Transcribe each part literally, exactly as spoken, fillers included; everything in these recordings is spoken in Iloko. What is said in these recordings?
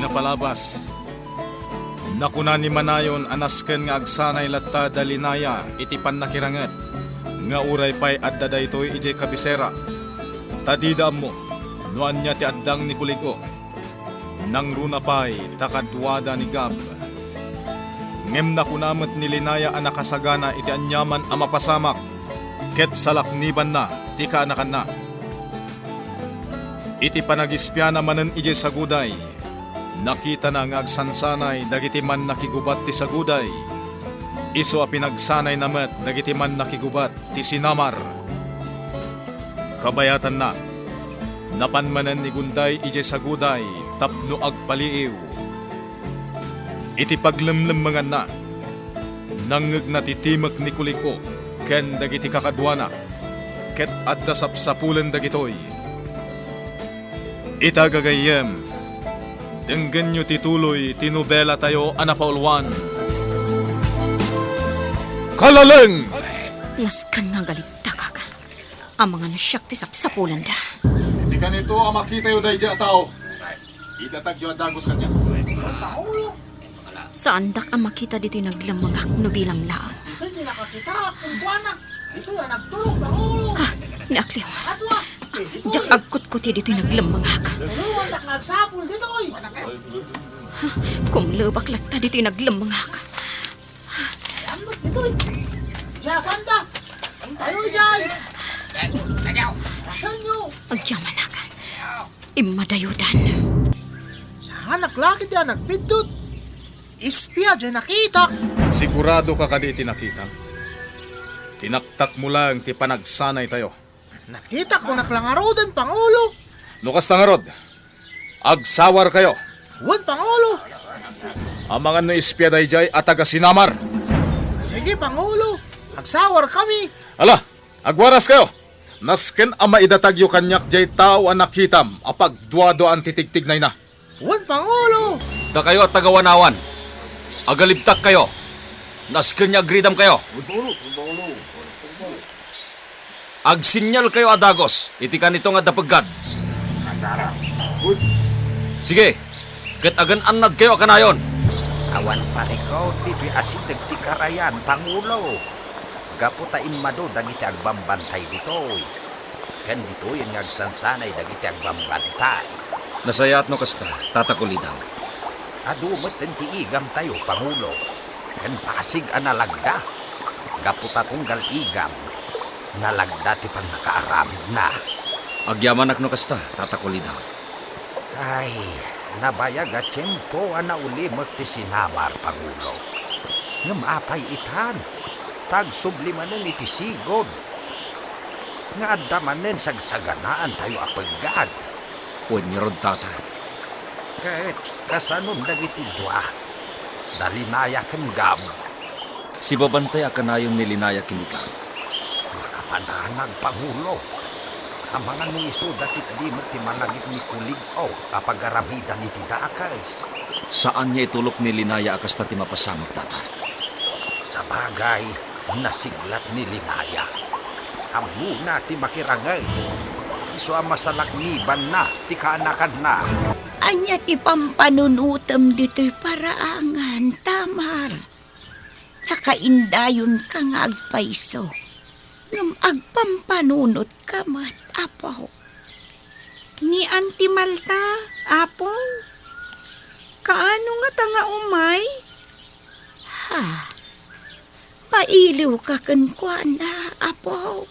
Napalabas. Nakuna ni Manayon a nasken nga agsanay latta da Linaya iti pannakiranget, nga uray pay adda daytoy idiay kabisera, ta dida ammo no ania ti addang ni Kulig-o. Nangruna pay ta kaduada ni Gab. Ngem nakuna met ni Linaya a nakasagana iti aniaman a mapasamak, ket salaknibanna ti kaanakanna. Iti panagispiana manen idiay saguday, nakitana nga agsansanay dagiti mannakigubat ti saguday, isu a pinagsanayna met dagiti mannakigubat ti sinamar. Kabayatanna, napan manen ni Gunday idiay saguday tapno agpaliiw. Iti paglemlemmenganna, nangngegna ti timek ni Kulig-o ken dagiti kakaduana, ket adda sapsapulen dagitoy. Ita gagayyem, denggenyo ti tuloy ti nobelatayo a napauluan. Kalaleng! Nasken nga agalibtakak. Amangan no siak ti sapsapulenda. Iti kanito a makitayo daydiay a tao, idatagyo a dagus kaniak. Saandak a makita ditoy naglemmengak no bilang laeng. Ditoy ti nakakitaak kenkuana. Ditoy a nagturog, Pangulo. Ah, ni Akleo. Atua. Diak agkutkuti ditoy naglemmengak. Tuluandak nga agsapul ditoy. Kumlebak latta ditoy naglemmengak. Ambot ditoy. Diak kanda. Intayo jay. Asanyo? Agyamanak. Immadayodan. Saanak la ket ti a nagbiddut. Espia jay nakitak. Siguradoka kadi iti nakitam? Tinaktakmo laeng ti panagsanaytayo. Nakitak, kunak la ngaruden, Pangulo. No kasta ngarud, agsawarkayo. Wen, Pangulo. Amangan no espia daydiay a taga-sinamar. Sige, Pangulo. Agsawarkami. Ala, agwaraskayo. Nasken a maidatagyo kaniak jay tao a nakitam a pagduaduaan ti tigtignayna. Wen, Pangulo! Dakayo a taga-Wanawan, agalibtakkayo. Nasken nga agridamkayo. Agsinyalkayo a dagus iti kanito nga dapeggad. Sige, ket agan-annadkayo a kanayon. Awan parikut ditoy asideg ti karayan, Pangulo. Gapu ta immadu dagiti agbambantay ditoy, ken ditoyen nga agsansanay dagiti agbambantay. Nasayaat no kasta, Tata Kulidaw. Adu metten ti igamtayo, Pangulo, ken pasig a nalagda, gapu ta tunggal igam, nalagda ti pannakaaramidna. Agyamanak no kasta, Tata Kulidaw. Ay, nabayag a tiempo a naulimek ti sinamar, Pangulo. Ngem apay itan? Ta agsubli manen iti sigud nga adda manen sagsaganaantayo a peggad. Wen ngarud, Tata. Ket kasanon dagiti dua, da Linaya ken Gab? Sibabantay a kanayon ni Linaya ken ni Gab. Makapadanag, Pangulo. Amangan no isuda ketdi met ti malagip ni Kulig-o a pagaramidan iti dakes. Saan nga itulok ni Linaya a kasta ti mapasamak, Tata. Sabagay, nasiglat ni Linaya. Ammona ti makirangay. Isu a masalaknibanna ti kaanakanna. Ania ti pampanunotem ditoy paraangan, Tamar? Nakaindayonka nga agpayso, ngem agpampanunotka met, Apo. Ni Auntie Malta, Apong, kaano ngata nga umay? Ha? Mailiwka kenkuana, Apo?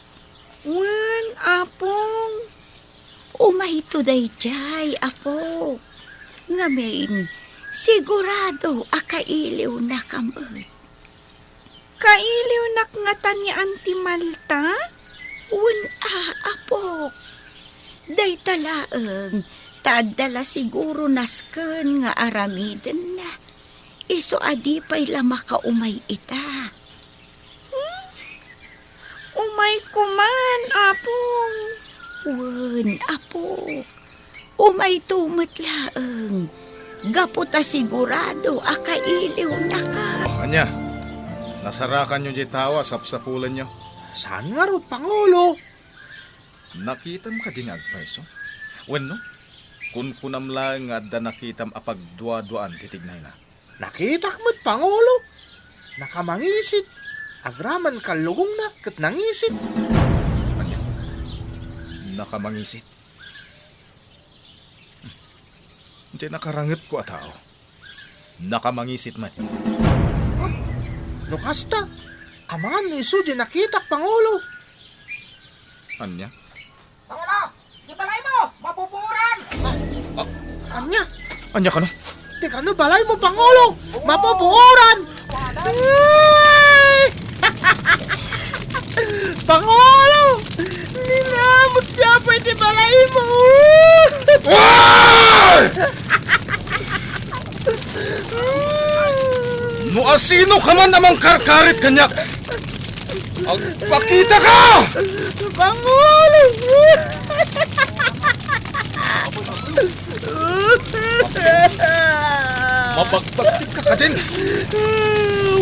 Wen, Apong. Umayto daydiay, Apo. Ngamin, sigurado a kailiwnaka met. Kailiwnak ngata ni Auntie Malta? Wen a, Apok. Dayta laeng, ta adda la siguro nasken nga aramidenna. Isu a di pay la makaumay ita. Hmm? Umay koman, Apong. Wen, Apok. Umayto met laeng. Gapu ta sigurado a kailiwnaka. Ania? Nasarakanyo diay tao a sapsapulenyo? Saan ngarud, Pangulo? Nakitam kadi nga agpayso? Wenno, Kunkunam laeng nga adda nakitam a pagduaduaan ti tignayna. Nakitak met, Pangulo. Nakamangisit. Agraman kallugongna ket nangisit. Ania? Nakamangisit? Diay nakarangetko a tao. Nakamangisit met. Ah, no kasta, amangan no isu diay nakitak, Pangulo. Ania? Pangulo, di balay mo, mapupuoran! Ah, ania? Ania kano? Ti kano balay mo, Pangulo? Mapupuoran! Ay! Pangulo! Ninamot ti apay ti balay mo! Ay! No asino ka man a mangkarkarit kaniak, agpakita ka! Pangulo! Mapagbagtik ka kadin!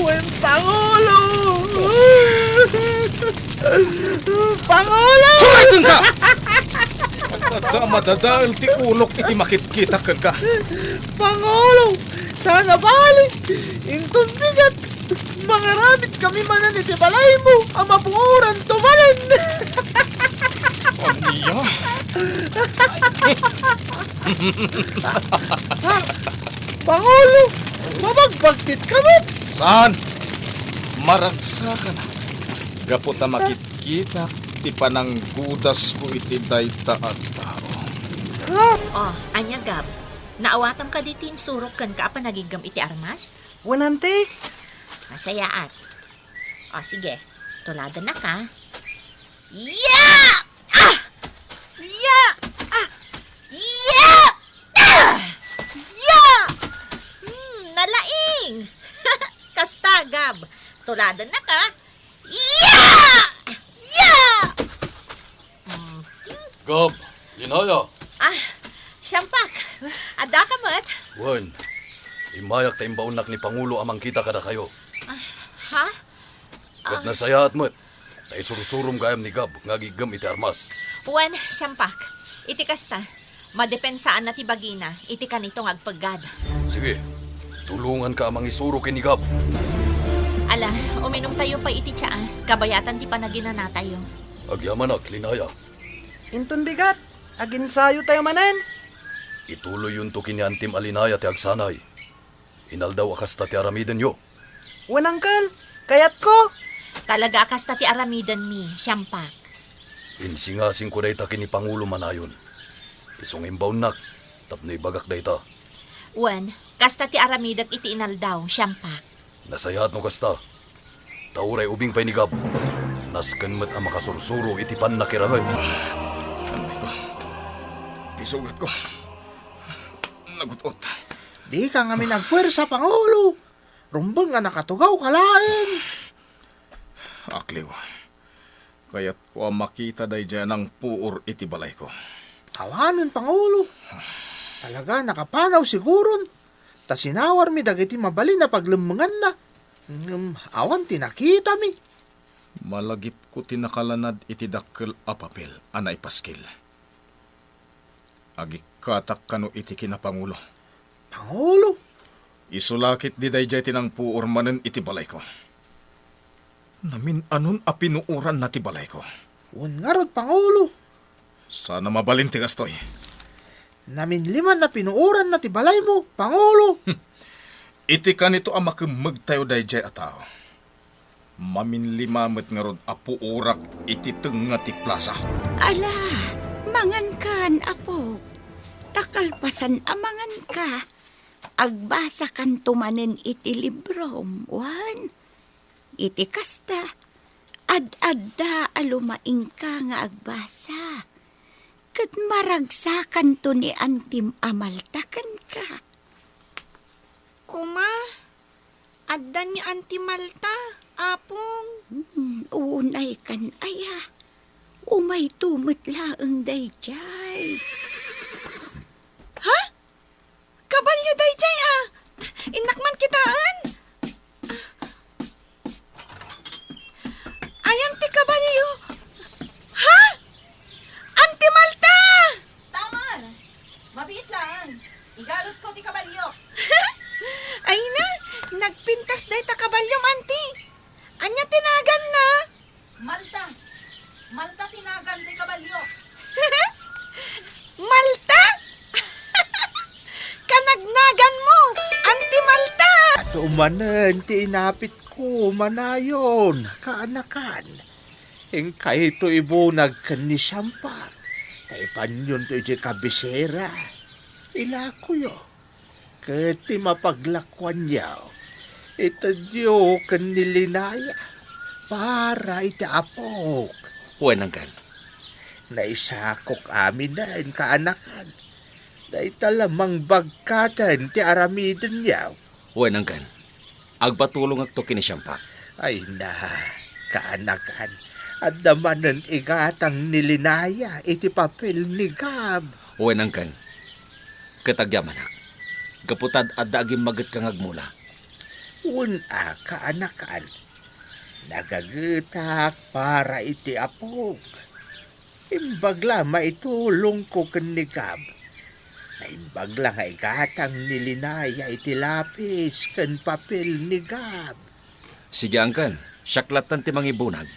Wen, Pangulo! Pangulo! Sumayten ka! Adda madadael ti ulok iti makitkitak kenka. Pangulo! Sana bali! Inton bigat, mangaramid kami manen iti balaymo a mapuoranto manen! Ania? Ha? Pangulo, mabagbagtit ka met? Saan? Maragsakan. Gapu ta makitkitak ti pananggudasko iti dayta a tao. Ha? O, ania, Gab? Naawatam kadi ti insurok kenka a panagiggam iti armas? Wen, Auntie. Masayaat. O, sige. Tuladannak, a. Ya! Ah! Ya! Ah! Ya! Ah! Ya! Hmm, nalaing! Kasta, Gab. Tuladannak, a. Ya! Ya! Hmm. Gab, Linaya. Ah, Siampak. Adda ka met? Wen, immayak ta imbaonnak ni Pangulo a mangkita kadakayo. Ah, ha? Ket nasayaat met ta isursurom gayam ni Gab nga agiggem iti armas. Wen, Siampak, iti kasta, madepensaanna ti bagina iti kanito nga agpeggad. Sige, tulonganka a mangisuro ken ni Gab. Ala, uminumtayo pay iti tsaa, kabayatan ti panaginanatayo. Agyamanak, Linaya. Inton bigat, aginsayotayo manen. Ituloyyonto ken ni Antim a Linaya ti agsanay. Inaldaw a kasta ti aramidenyo. Wen, Uncle, kayatko. Talaga a kasta ti aramidenmi, Siampak. Insingasingko dayta ken ni Pangulo manayon. Isu nga imbaonnak tapno ibagak dayta. Wen, kasta ti aramidek iti inaldaw, Siampak. Nasayaat no kasta. Ta uray ubing pay ni Gab, nasken met a makasursuro iti pannakiranget. Anayko. Ti sugatko. Nagut-ot. Dika ngamin agpuersa, Pangulo. Rumbeng nga nakatugawka laeng. Akliw. Kayatko a makita daydiay a nangpuor iti balayko. Awanen, Pangulo. Talaga, nakapanaw siguron. Ta sinawarmi dagiti mabalin a paglemmenganna. Ngem awan ti nakitami. Malagipko ti nakalanad iti dakkel a papel a naipaskil. Agikkatak kano iti kinapangulo. Pangulo? Isu la ketdi daydiay ti nangpuor manen iti balayko. Namin-anon a pinuoranna ti balayko. Wen ngarud, Pangulo. Sana mabalin ti kastoy. Naminliman a pinuoranna ti balaymo, Pangulo. Hmm. Iti kanito a makemmegtayo daydiay a tao. Maminlima met ngarud a puorak iti tengnga ti plasa. Ala, mangankan, apo. Ta kalpasan a manganka, agbasakanto manen iti librom, wen? Iti kasta, ad-adda a lumaingka nga agbasa, ket maragsakanto ni Antim a Malta kenka. Kuma, adda ni Anti Malta, Apong. Hmm, unay kan aya. Umayto met laeng daydiay. Ha? Kabalio daydiay, a. Innak man kitaen. Ayan ti kabalio. Ha? Anti Malta! Taman! Mabiit Nagpintas dayta kabaliom, anti. Ania ti naganna? Malta. Malta ti nagan ti kabalio. Malta? Kanagnaganmo, anti Malta! Ato manen ti inapitko, manayon, kaanakan. Inkayto ibunag ken ni Siampak, ta ipanyonto idiay kabisera. Ilakoyo. Ket ti mapaglakuanyo, itedyo ken ni Linaya para iti apok. Wen, Uncle. Naisakok aminen, kaanakan. Dayta la mangbagkaten ti aramidenyo. Wen, Uncle. Agpatulongakto ken ni Siampak. Ay na, kaanakan. Adda manen igatang ni Linaya iti papel ni Gab. Wen, Uncle. Ket agyamanak, gapu ta adda agimmagetka nga agmula. Wen a, kaanakan. Nagagetak para iti apok. Imbag la maitulongko ken ni Gab. Naimbag la nga igatang ni Linaya iti lapis ken papel ni Gab. Sige, Uncle. Siak lattan ti mangibunag.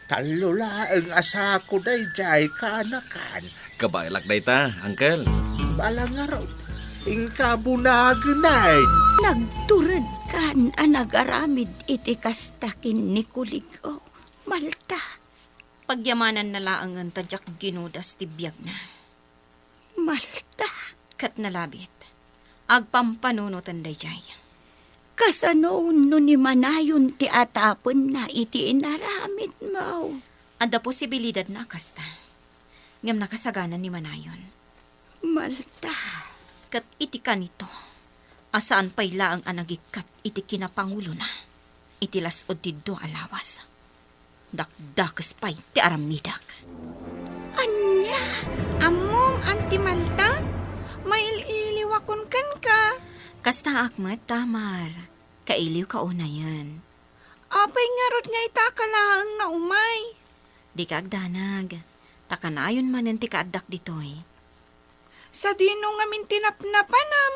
Tallo laeng a sako daydiay, kaanakan. Kabaelak dayta, Uncle. Bala ngarud, inka bunagenen. Nagturedkan a nagaramid iti kasta ken ni Kulig-o, Malta. Pagyamananna laengen ta diak ginudas ti biagna. Malta. Ket nalabit, agpampanunoten daydiay. Kasano no ni Manayon ti atapenna iti inaramidmo? Adda posibilidadna a kasta. Ngem nakasagana ni Manayon. Malta. Ket iti kanito, a saan pay laeng a nagikkat iti kinapangulona iti las-ud ti dua a lawas. Dakdakes pay ti aramidek. Ania? Ammom, Anti Malta? Mail-iliwakon kenka. Kastaak met, Tamar. Kailiwka unayen. Apay ngarud nga itaka laeng nga umay? Dika agdanag. Ta kanayon manen ti kaaddak ditoy. Sadino ngamin ti napnapanam?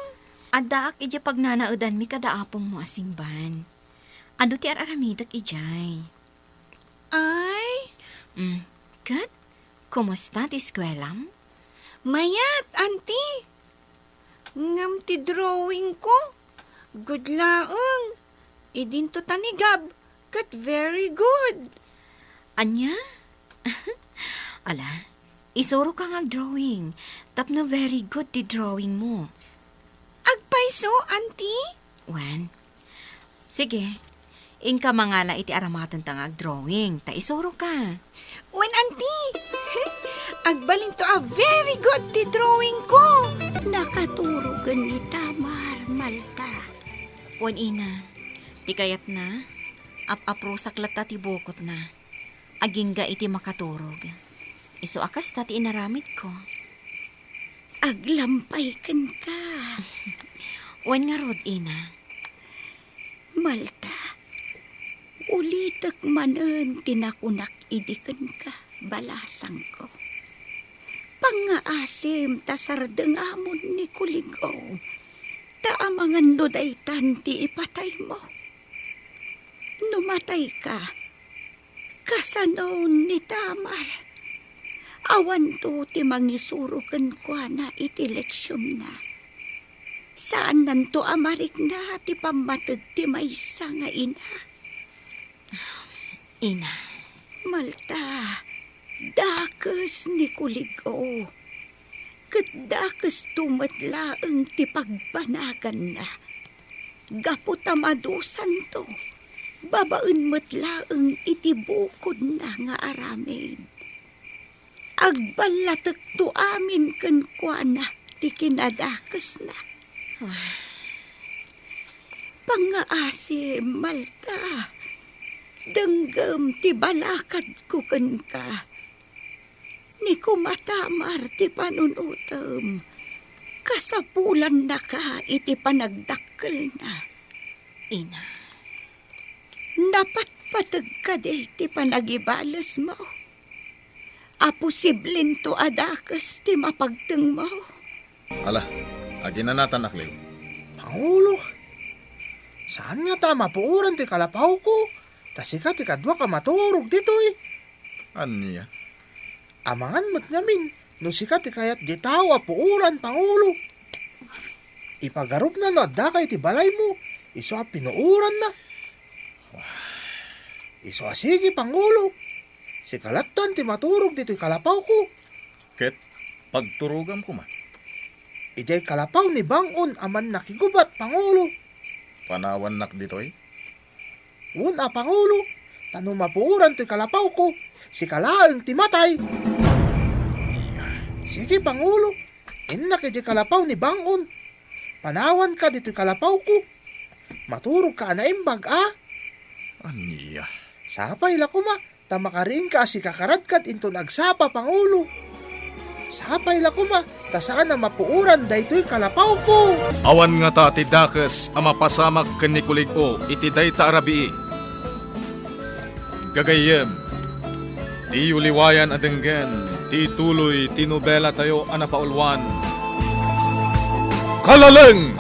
Addaak idiay pagnanaedanmi kada apongmo a singban. Adu ti ar-aramidek idiay. Ay? Mm. Ket, kumusta ti eskuelam? Mayat, Anti. Ngem ti drawing ko, good laeng. Idinto ta ni Gab, ket very good. Ania? Ala, isuroka nga agdrawing, tapno very good ti drawing mo. Agpayso, Anti? Wen, sige, inka mangala iti aramatenta nga agdrawing, ta isuroka. Wen, Anti, agbalinto a very good ti drawing ko. Nakaturogen ni Tamar, Malta. Wen, ina, ti kayatna, ap-aprosak latta ti bukotna. Agingga iti makaturog. Isu a kasta ti inaramidko. Aglampay kenka. Wen ngarud, ina. Malta, ulitek manen ti nakunak idi kenka, balasangko. Pangngaasim ta sardengamon ni Kulig-o, ta amangan no daytan ti ipataymo. No matayka, kasano ni Tamar? Awanto ti mangisuro kenkuana iti leksionna. Saannanto a marikna ti pammateg ti maysa nga ina. Ina. Malta, dakes ni Kulig-o. Ket dakesto met laeng ti pagbanaganna. Gapu ta madusanto, babaen met laeng iti bukodna nga aramid. Agballatekto amin kenkuana ti kinadakesna. Pangngaasim, Malta, denggem ti balakadko kenka. Ni koma Tamar ti panunotem, kasapulannaka iti panagdakkelna. Ina. Napatpateg kadi ti panagibalesmo? A posiblento a dakes ti mapagtengmo? Ala, aginanatan, Akliw. Pangulo, Haan ngata a mapuoran ti kalapawko, ta sika ti kaduak a maturog ditoy. Ania? Amangan met ngamin no sika ti kayat di tao a puoran, Pangulo. Ipagarupna no addaka iti balaymo, isu a pinuoranna. Isu a sige, Pangulo. Sika lattan ti maturog ditoy kalapawko. Ket pagturogam koma. Idiay kalapaw ni Bang-on a mannakigubat, Pangulo. Panawannak ditoy? Wen a, Pangulo, ta no mapuoran toy kalapawko, sika laeng ti matay. Ania? Sige, Pangulo, innak idiay kalapaw ni Bang-on. Panawanka ditoy kalapawko. Maturogka a naimbag a. Ania? Sapay la koma, ta makariingka a sikakaradkad inton agsapa, Pangulo. Sapay la koma, ta saan a mapuoran daytoy kalapawko. Awan ngata ti dakes a mapasamak ken ni Kulig-o iti dayta a rabii. Gagayyem, diyo liwayan a denggen ti ituloy ti nobelatayo a napauluan, Kalaleng!